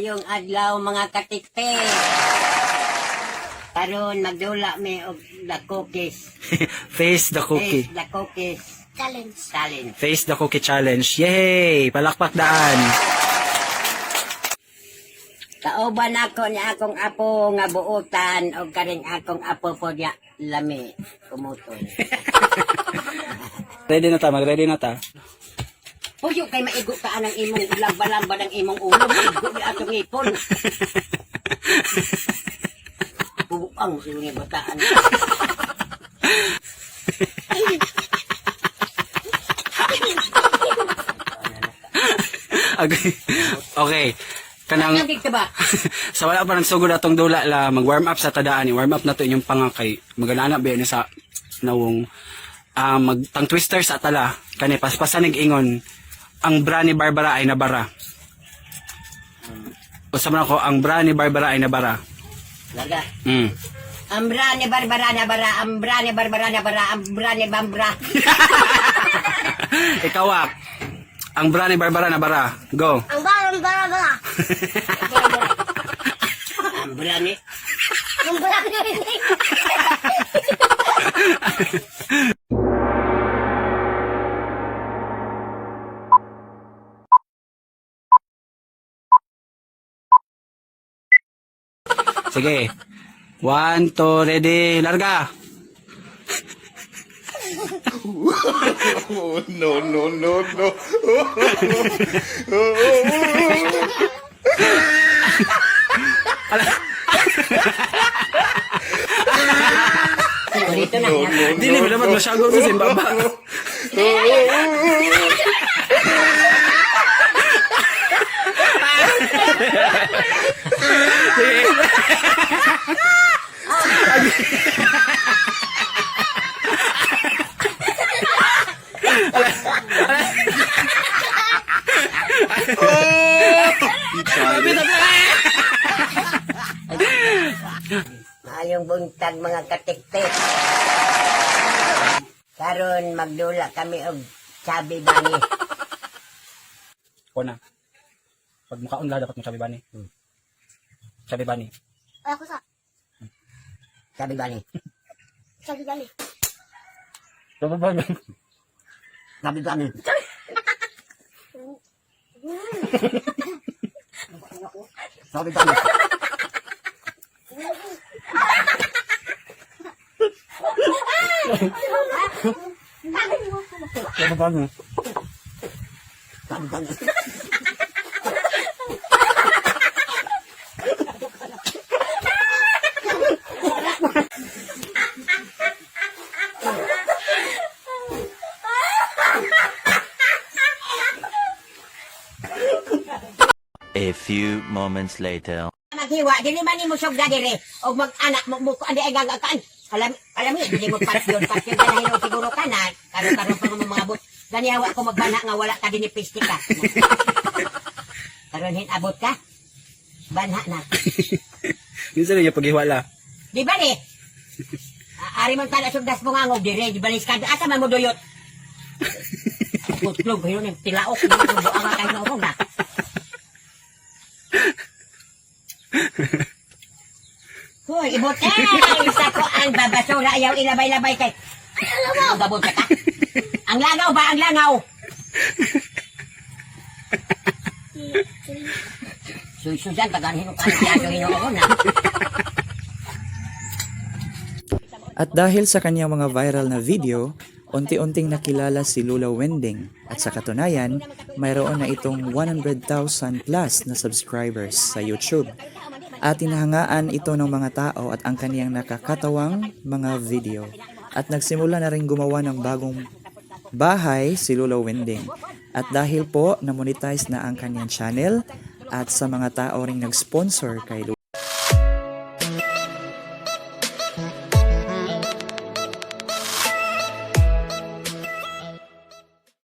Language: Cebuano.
Maayong adlaw, mga katiktik. Karon magdula mi og the cookies. Face the cookie. Face the cookies Challenge. Challenge. Face the cookie challenge. Yay! Palakpak daan. Kauban ako ni akong apo nga buotan og karing akong apo po niya lami kumuton. Ready na ta, mag-ready na ta. Puyo kay maigo ka anang imong lamba-lamba ng imong ulo, maigo ni atong ipon. Buang sige bataan. Okay. Okay. Kanang Ang dito ba? Sa wala pa nagsugod atong dula la, mag-warm up sa tadaan. I-warm up na to inyong panga kay maganana ba yun sa nawong mag tang twister sa tala kani paspasan nig ingon, "Ang bra ni Barbara ay nabara." Usa man ako, "Ang bra ni Barbara ay nabara." Laga. Ambra ni Barbara na bara, ambra ni Barbara na bara, ambra ni Bambra. Ikaw ah. "Ang bra ni Barbara nabara." Go. Ang barang bara bara. Ambra ni Ang barang. Sige. One, two, ready, larga. Oh, no, no, no, no. Dito na. Dili ba dapat masyagol sa simbaba? Sige. Maayong buntag, mga katiktik. Karon magdula kami og sabi bani. Ko na. Pag mukaon la dapat mo sabi bani. Sabi bani. Ay, ako sa. Sabi bani. Sabi gali. Sabi bani. Sabi bani. Sabi bani. Sabi bani. Sabi bani. A few moments later. Maghiwa dili man nimo sugda dire og mag-anak mo mo andi ay gagakaan. Alam alam dili mo pasyon pasyon ka na hino siguro ka na karon karon pa mo mga bot. Gani hawa ko magbana nga wala ka dinhi piste ka. Karon hin abot ka. Banha na. Minsan niya paghiwala. Di ba ni? Ari man tala sugdas mo nga ngog dire, di ba ni skado asa man mo duyot. Putlog hinon ning tilaok mo buang kay no na. Hoy, ibutay sa koan babasura ayaw ilabay-labay kay. Alam mo, gabot ka. Ang langaw ba ang langaw? Suy Susan paganhin ko ka hinuon na. At dahil sa kanyang mga viral na video, unti-unting nakilala si Lola Wending at sa katunayan, mayroon na itong 100,000 plus na subscribers sa YouTube. At tinahangaan ito ng mga tao at ang kaniyang nakakatawang mga video. At nagsimula na rin gumawa ng bagong bahay si Lola Wending. At dahil po na-monetize na ang kanyang channel at sa mga tao ring nag-sponsor kay Lola